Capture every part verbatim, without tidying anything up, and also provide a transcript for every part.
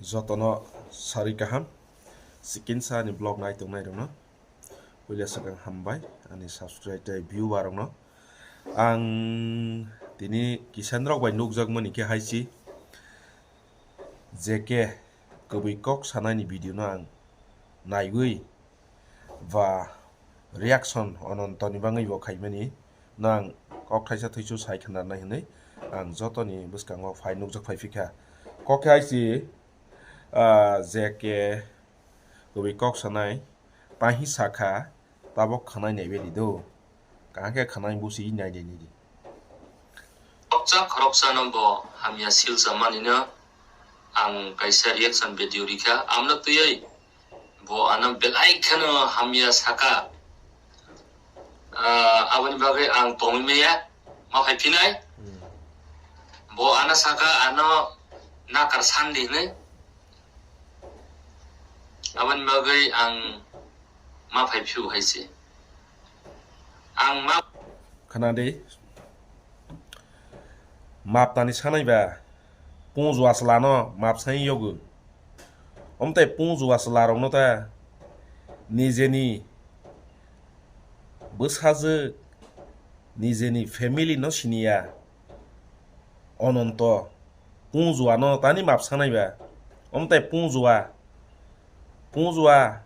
Jotono sarwi kaham, sikinsa ani vlog nai tongnai rokno puila swkang hambai ani subscribe tei viewer rokno. Ang tini kisan rok bai nukjakmani khe hai si, J K kwbwi kok sanaini video no ang naiwi ba reaction Ononto ni bagwi bo khaimani no ang kok thaisa thuisu sai khna nai hinwi ang jotoni bwskango phai nukjak phai phikha. Kok khe hai si, ah, J K kwbwi kok sanai, taihi sakha, tabok khwnai naibe di do. Kaham khe khwnai busi nai di, nai di. Khoroksa khoroksano bo hamya silsa manino ang kaisa reaction video rikha. Amno twiwi bo ano belai kheno hamya saka. Ah, aboni bagwi ang tongwi maya, ma phai phinai. Hmm. Bo ano saka, ano nakar sandi hinwi. Aboni bagwi ang ma phai phiu hai se. Ang ma Khna di. Map tani sanai ba. Pung jua swlano map sai yogo. Omtai pung jua swla rokno ta nijeni bwsajwk, nijeni family no siniya. Ononto pung jua no tani map sanai ba. Omtai pung jua, pung jua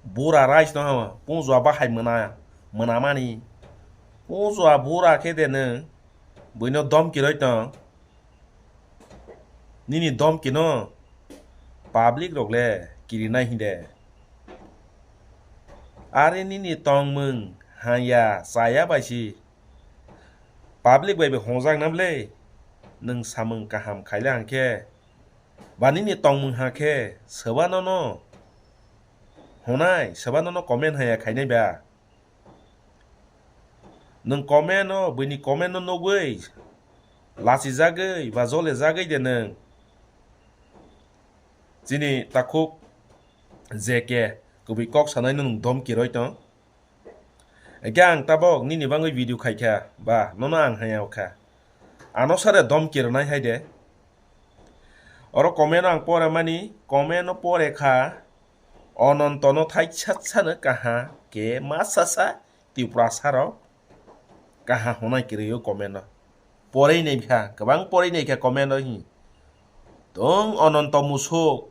bura rais no hama, pung jua bahai mona, mona mani. Pung jua bura khe de nwng buino dom kiroi tong. Nini dom kino public rok le kirinai hinde. Are nini tongmung hanya chaya bai si. Public bai bo hongjak na bwle, nwng samung kaham khaile hwnkhe, ba nini tongmung hakhe, soba nono honai, soba nono comment haya khainai ba. Nwng comment no, buini comment no nugwi, lachijagwi ba jolejagwi de nwng chini takhuk J K kwbwi kok sanaino nwng dom kiroi tong. Hwnkhe ang tabok nini bagwi video khaikha ba nono ang haya kha. Ano sare dom kironai hai de. Oro comment o ang pore mani, comment o pore kha, Onontono thaisa sano kaha khe ma sasa Tiprasa rok kaha honai kwrwio comment o. Porei naikha, kwbang porei naikha comment o hi. Tong Ononto musuk,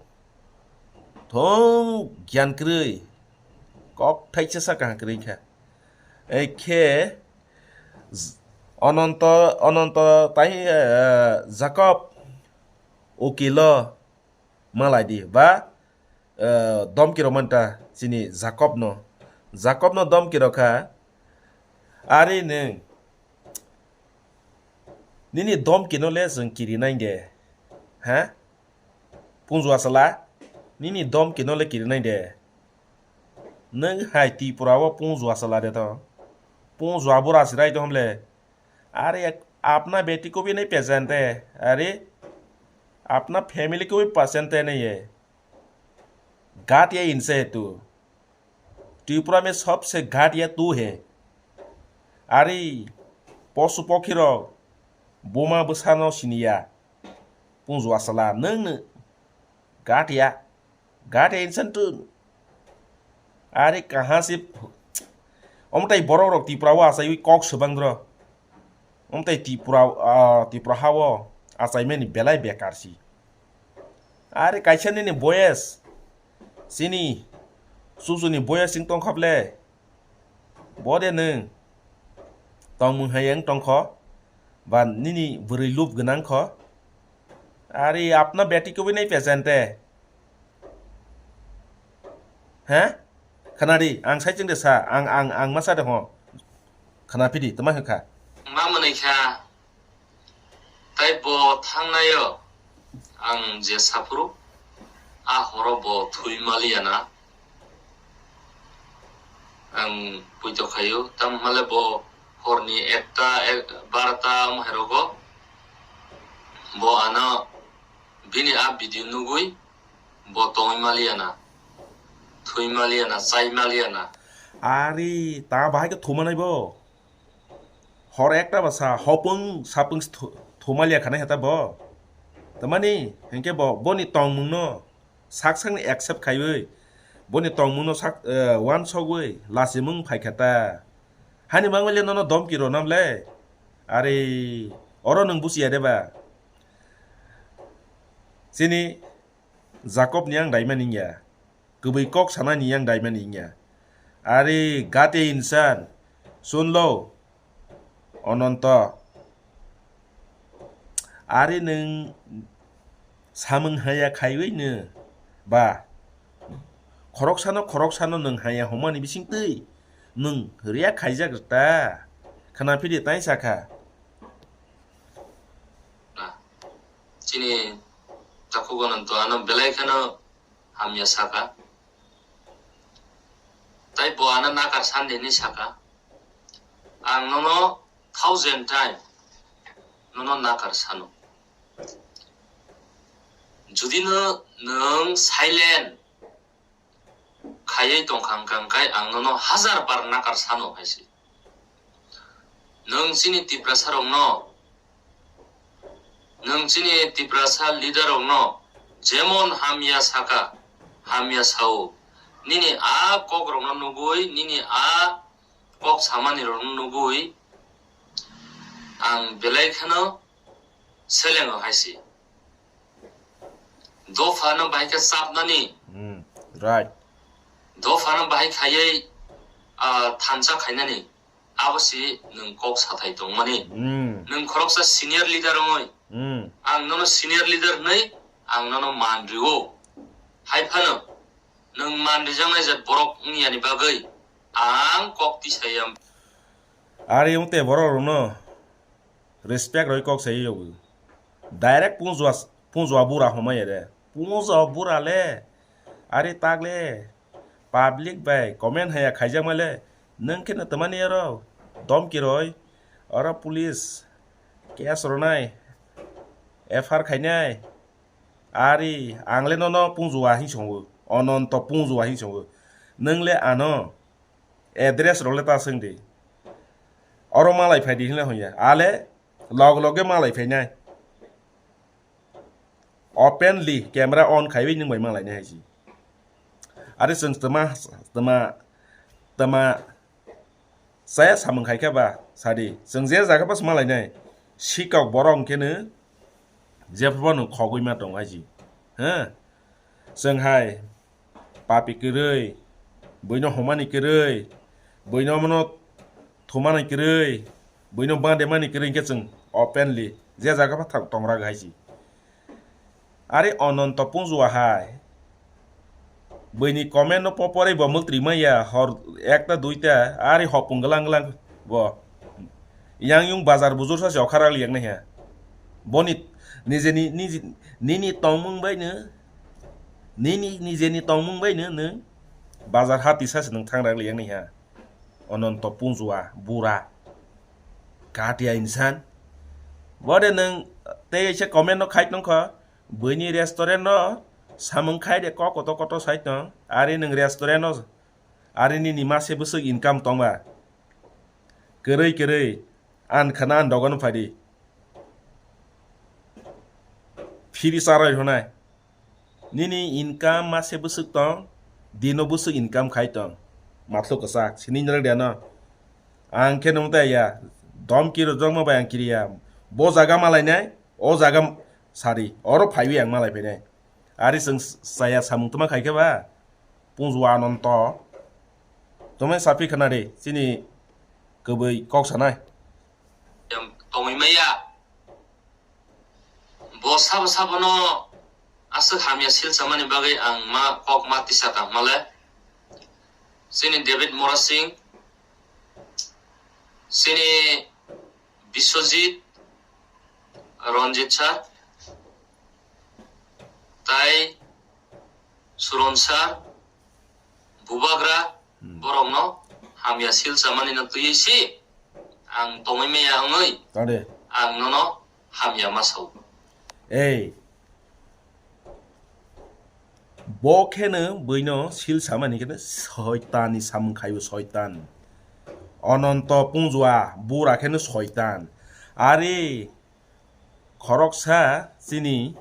tong giyan kwrwi, kok thaisa sa kaha kwrwi kha. Ei khe Ononto, Ononto tai, eh, Jacob ukilo malai di ba, eh, domki rok manta chini Jacob no. Jacob no domki rok kha. Ari nwng nini domki no le chwng kiri nai de. Ha? Punju asala, nini dom kino le kirinai de. Nwng hai Tripura o punju asala de to. Punju abura sirai to hamle. Are ek, apna beti ko bhi nahi pehchante. Are apna family ko bhi pehchante nahi hai. Ghat ya inse hai tu. Tripura mein sabse ghat ya tu hai. Ari posu pokhi rok buma bwsano siniya. Punju asala nwng nw ghat ya. Ghat ya insan tu. Ari kaha se omtai borok rok Tripura o asaiwi kok swbang dro. Omtai Tripura, ah, Tripura ha o achaimani belai bekar si. Ari kaisa nini boyes. Sini. Susuni boyes sing tongkha ble. Bo de nwng tongmung hai wng tongkho, ba nini bwrwi lup gwnang kho. Ari apna beti kubui nai pehchante. He? Khnadi, ang sai chwngde sa, ang, ang, ang ma sa de ho. Khnaphidi, tama hwnkha. Ma mwnwi kha. Tai bo thangnaio ang je saphuru, a horo bo thwi maliya na. Ang puito khaio, tamo hwnle bo horni ekta, ek, barota omo hai rogo bo ano bini a video nugwi bo tongwi maliya na, thwi maliya na, chai maliya na. Ari, ta bahai khe thumanai bo? Hor ekta ba sa hopung sapung thu-, thumalia khanai hata bo. Tamani, hinkhe bo, boni tongmungno sak sakni accept khaiwi, boni tongmungno sak, eh, uansogwi lachimung phaikha ta. Hani mangwile nono domki rwnam le? Are, oro nwng buchiya de ba? Chini Jakob ni ang daimani wngya. Kwbwi kok sanani yang daimani wngya. Are gate insan, sunlo, Ononto. Are nwng samung haya khaiwi no ba? Khoroksano, khoroksano nwng haya homani bisingtwi nwng react khaijak ta. Khwnaphidi tai sakha. Chini takhuk Ononto ano belai kheno hamya saka. Tai bo ano nakar sandi hinwi saka. Ang nono thousand time nono nakar sano. Judi no nwng silent khaiwi tongkha hwnkha hwnkhe ang nono hazar bar nakar sano hai se. Nwng chini Tiprasa rokno, nwng chini Tiprasa leader rokno jemon hamya saka, hamya sao, nini a kok rokno nugwi, nini a kok samani rokno nugwi ang belai kheno selengo hai se. Dophano bahai khe chapnani. Hmm, right. Dophano bahai khaiwi, ah, thansa khainani. Abo si nwng kok sathai tongmani. Hmm. Nwng khoroksa senior leader wngwi. Hmm. Ang nono senior leader hwnwi ang nono man rio. Hai phano nwng man rijaknai jat borok wngyani bagwi ang kok tisaya. Ari wngte borok rokno respect roi kok sai yogo. Direct pungjua, pungjua bura homai ere. Pungjua bura le. Ari tak le. Public bai comment haya khaijak ma le. Nwng khe no tamani aro. Domki roi. Oro police. Case ronai. F I R khainai. Ari ang le nono pungjua hin songo. Ononto pungjua hin songo. Nwng le ano. Address rok le ta swng di. Oro malai phai di hinle hoya. Ale log loge malai phainai. Openly camera on khaiwi nwng bai malainai hai si. Are chwng tama, tama, tama saya samung khai kha ba sadi. Chwng je jaga bas malainai. Sikok borok hwnkhe no jephru no khogwi ma tong hai si. Ha? Chwng hai papi kwrwi, buino homani kwrwi, buino mono thumani kwrwi, buino bade mani kwrwi hwnkhe chwng openly je jaga pha thang tongra hai si. Ari Ononto pungjua hai buini comment no poporwi bo mwltri maya hor ekta duita ari hopung glang glang bo. Yang yung bazar bujur sa se okharak liyak nai ha. Boni nijeni, niji-, nini tongmung bai no, nini nijeni tongmung bai no nwng bazar hati sa se nwng thangrak liyak nai ha. Ononto pungjua, bura. Katia insan. Bode nwng tei eisa comment no khai tongkha, buini restaurant no samung khai de kok koto koto sai tong. Ari nwng restaurant no, ari nini mase bwswk income tongba. Kwrwi kwrwi, an khana an dogan phadi. Phiri charai hwnai. Nini income mase bwswk tong, dino bwswk income khai tong. Mathluk kwchak, sini nrwk de no. Ang khe nung ta ya, dom kiri jokma bai ang kiri ya. Bo jaga malai nai, o jaga sari, oro phaiwi ang malai phainai. Ari chwng saya samung tuma khai khe ba, pungjua Ononto. Tumai sapi khana de, chini kwbwi kok sanai. Tongwi maya. Bo sabo sabono aswk hamya sil chamani bagwi ang ma kok ma tisa tang male. Chini David Mora Singh, chini Biswajit, Ranjit sir, tai Suron sir, Bubagra, Hmm. borokno hamya sil chamani no twiwi si ang tongwi maya wngwi Tade. ang nono hamya ma sao. Ei. Bo kheno buino sil samani kheno soitan ni samung khaio soitan. Ononto pungjua bura kheno soitan. Ari khoroksa chini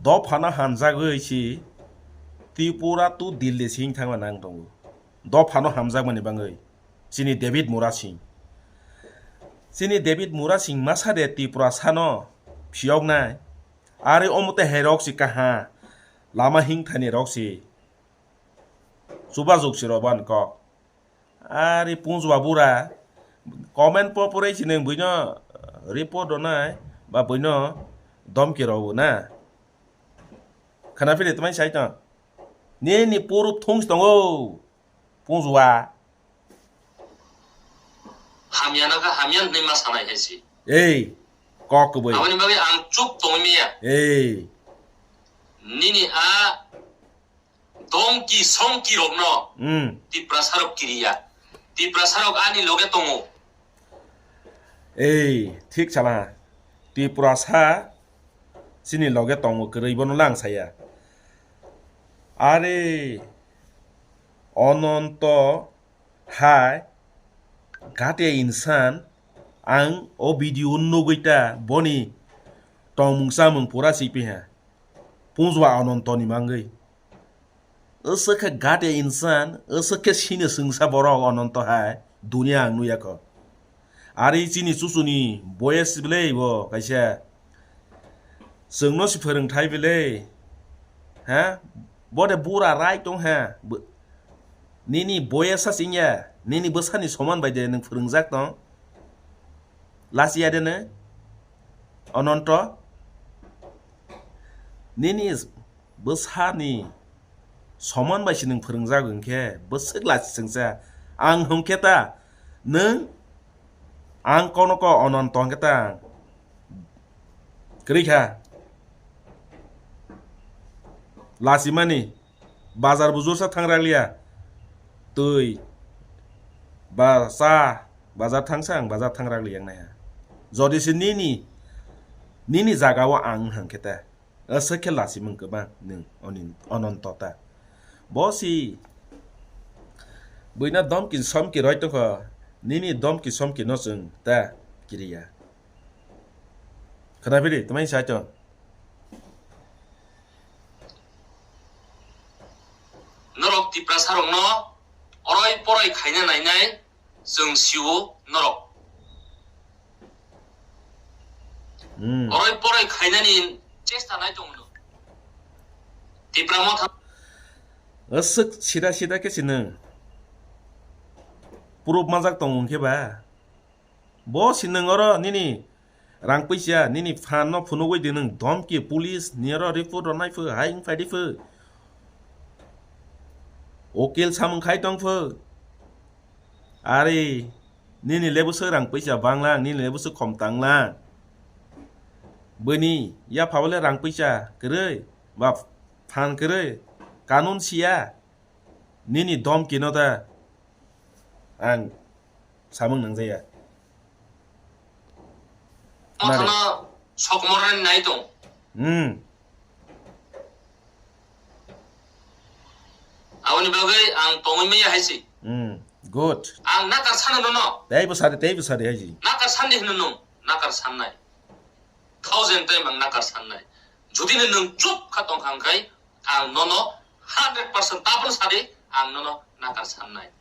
Dophano hamjagwi si Tripura to Delhi sing thangna nang tongo. Dophano hamjakmani bangwi chini David Murasing. Chini David Murasing masa de Tripura sano phiyoknai. Ari omo tei hai rok si kaha lama hingthani rok si chubajuk si rok ban kok. Ari punjwa bura comment po pore si nang buino report ronai ba buino domki rok na. Khana phili tmai sai tong. Nini purup thung si tongo. Punjwa. Hamya na kha hamya hinwi ma sanai hai si. Ei, kok kubui. Aboni bagwi ang chup tongwi maya. Ei. Nini a dongki songki rokno Hmm. Tiprasa rok kiriya. Tiprasa rok ani loge tongo. Ei, thik sala. Tiprasa chini loge tongo kwrwi bono lang saya. Are Ononto hai gate insan ang o video nugwi ta boni tongmung chamung pura sipiha. Punjwa Ononto ni mangwi. Aswk khe gate insan, aswk khe sini swngsa borok Ononto hai dunia ang nuyakho. Ari chini chuchuni boyes belai bo kaisa. Chwngno si phwrwngthai belai. Ha? Bode bura rai tong ha. Bo-, nini boyes sa singya, nini bwsani soman bai de nwng phwrwngjak tong. Lasiya de ne? Ononto? Nini bwsani soman bai se nwng phwrwngjak hwnkhe bwswk lachijwngsa. Ang hwnkhe ta nwng ang kono ko Ononto hwnkhe ta kwrwi kha. Lachimani bazar bujursa thangrakliya twi ba cha bazar thangsa ang bazar thangrakliya wngnaiha. Jodi se nini nini jaga o ang hwnkhe ta. Aswk khe lachimung kwbang nwng oni Ononto ta. Bo si buino domki somki roi tongkho, nini domki somki no chwng ta kiriya. Khwnaphiri tmai sai tong. Norok Tiprasa rokno oroi poroi khaina nainai. Chwng sio norok. Hmm. Oroi poroi khainani chesta nai tongo. Tipra Motha. Aswk sida sida khe si nwng. Proof manjak tongo hwnkhe ba. Bo si nwng oro nini rang puisa, nini phan no phunugwi di nwng domki, police ni oro report rw nai phu, hai wng phai di phu. Ukil samung khai tong phu. Ari, nini le bwswk rang puisa banglang, nini le bwswk khom tanglang. Bini yapha bole rang puisa kwrwi, ba phan kwrwi, kanun siya, nini domki no da ang samung nangjaya. Mothano sokomorani nai tong. Hmm. Aboni bagwi ang tongwi maya hai se. Hmm. Good. Ang nakar sano nono. Tei bwsadi, tei bwsadi hai se. Nakar sandi hino nung, nakar sannai. Thousand time ang nakar sannai. Jodi no nung chup kha tong kha hwnkhe ang nono hundred percent tabon sadi ang nono nakar sannai.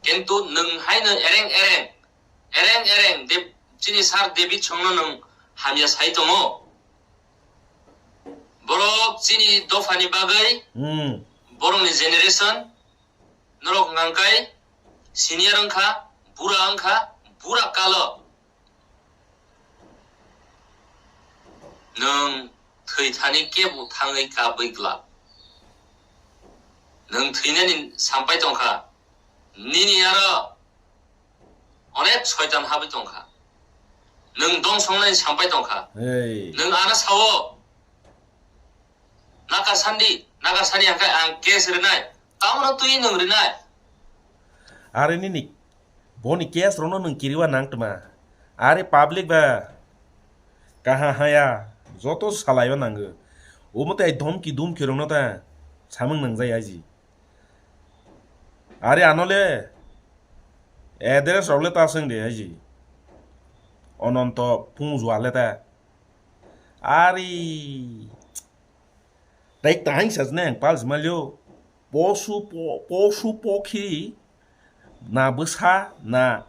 Kintu nung haino ereng ereng, ereng ereng de chini sir David songno nung hamya sai tongo. Borok chini dophani bagwi, hmm, borokni generation, norok hwnkha khe senior wngkha, bura wngkha, bura kalo. Nwng thwi thani kebo thangwi kabwi glak. Nwng thwinani sampai tongkha. Nini aro onek soitan habwi tongkha. Nwng dong songnani sampai tongkha. Hey. Nwng ano sao. Nakar sandi, nakar sani hwnkhe ang case rinai. Tamono twi nwng rinai. Are nini boni case rokno nwng kiriwa nangtwma. Are public ba kaha haya joto salaiwa nango. Omo tei dhomki dhumki rokno ta samung nangjai aji. Are ano le address rok le ta swng de aji. Ononto Pungjuwa le ta. Ari Tei tang sajne ang pal jmalio, posu po-, posu pokhi na bwsa na,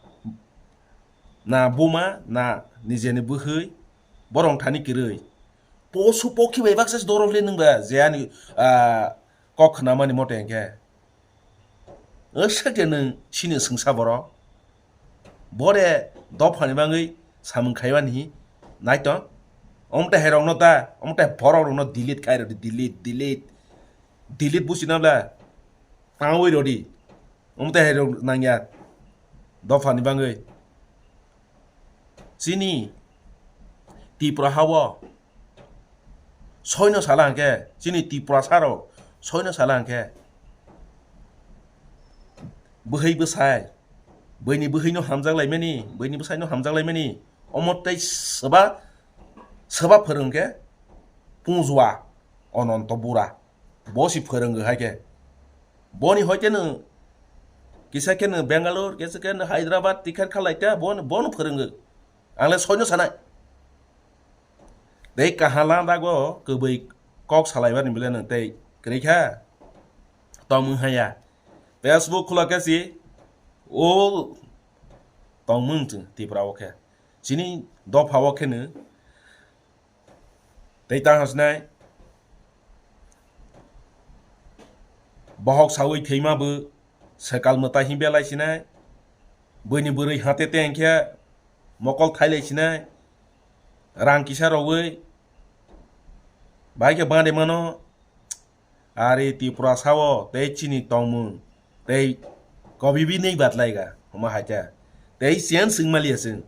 na buma na nijeni bwhwi borong thani kwrwi. Posu pokhi bai baksa se dorok le nwng ba je ani, ah, kok khnamani mote hwnkhe. Aswk khe nwng chini swngsa borok. Bore dophani bagwi samung khaimani hi naitong. Omte herokno ta, omte borok rokno delete khai rwdi, delete, delete. Delete buchina bla tangwi rwdi. Omte herok nangya dophani bagwi. Chini Tripura hao soino sala hwnkhe, chini Tripura saro soino sala hwnkhe, bwhwi bwsai, bwini bwhwino hamjak laimani, bwini bwsaino hamjak laimani, omo tei swba, swba phwrwng khe Pungjuwa Ononto Bura. Bo si phwrwngo hai khe. Boni hoi khe nwng kisa khe nwng Bangalore, kisa khe nwng Hyderabad ticket khalai ta, bo, bono phwrwngo. Ang le soino sanai. Tei kaha landa go kwbwi kok salai bani bile nwng tei kwrwi kha. Tongmung haya. Facebook khulak khe si o tongmung chwng Tripura o khe. Chini dopha o khe nwng Tei tang hasnai bohok sawi thwima bo swkal mwtai him belai sinai, bwini bwrwi hate teng khe mokol thailai sinai, rang kisa rogwi bahai khe bade mano. Ari Tripura sao tei chini tongmung tei kobibi nei batlaiga homa haikhe tei siyan swngmaliya chwng.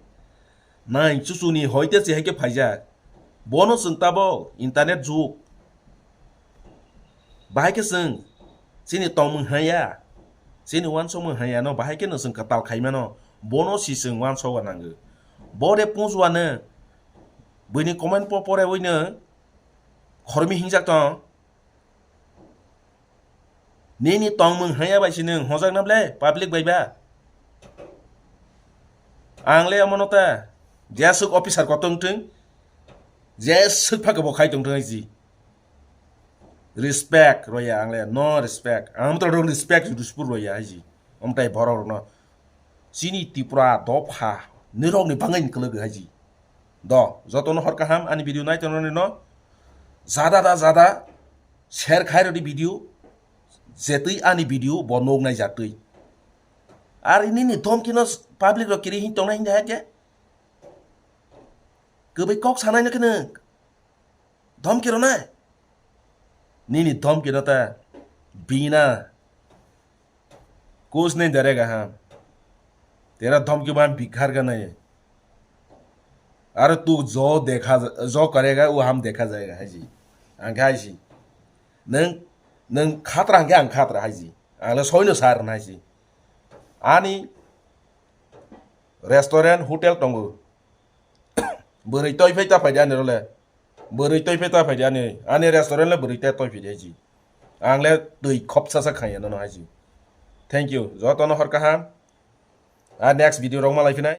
Nai chuchuni hoite se haikhe phaijak. Bono chwng tabok internet jug. Bahai khe chwng chini tongmung haya, chini uansukmung haya no bahai khe no chwng kwtal khaimano. Bono si chwng uansogo nango. Bo de punjuano buini comment po pore uino khormi hingjak tong. Nini tongmung haya bai si nwng hojak na ble public bai ba? Ang le omono ta jeswk officer kotong thung, jeswk phaka bo khai tong thung hai si. Respect roya ang le, no respect. Ang to respect juduspur roya hai si. Omtai borok no. Chini Tripura dopha nirok ni bangai ni kwlwk hai si. Do, jotono hor kaham ani video nai tongnani no. Jada da jada share khai rodi video. Jetwi ani video bo nok nai jatwi. Ar nini dhomki no public rok kiri hin tongnai hin hai khe. Kwbwi kok sanai no khe nwng. Dhomki rwnai? Nini dhomki no ta bina kuch nahi darega ham. Tera dhomki ban bikhar ga nahi. Aro tu jo dekha, jo karega wo ham dekha jayega hai ji. Ang khe hai ji. Nwng, nwng khatra hwnkhe ang khatra hai ji. Ang le soino sar na hai ji. Ani restaurant, hotel tongo. Bwrwi toi phai ta phai di ani role. Bwrwi toi phai ta phai di ani, ani restaurant le bwrwi ta toi phai di hai ji. Ang le twi khopsa sa khaiya nono hai ji. Thank you. Jotono hor kaham. A next video rok malai phinai.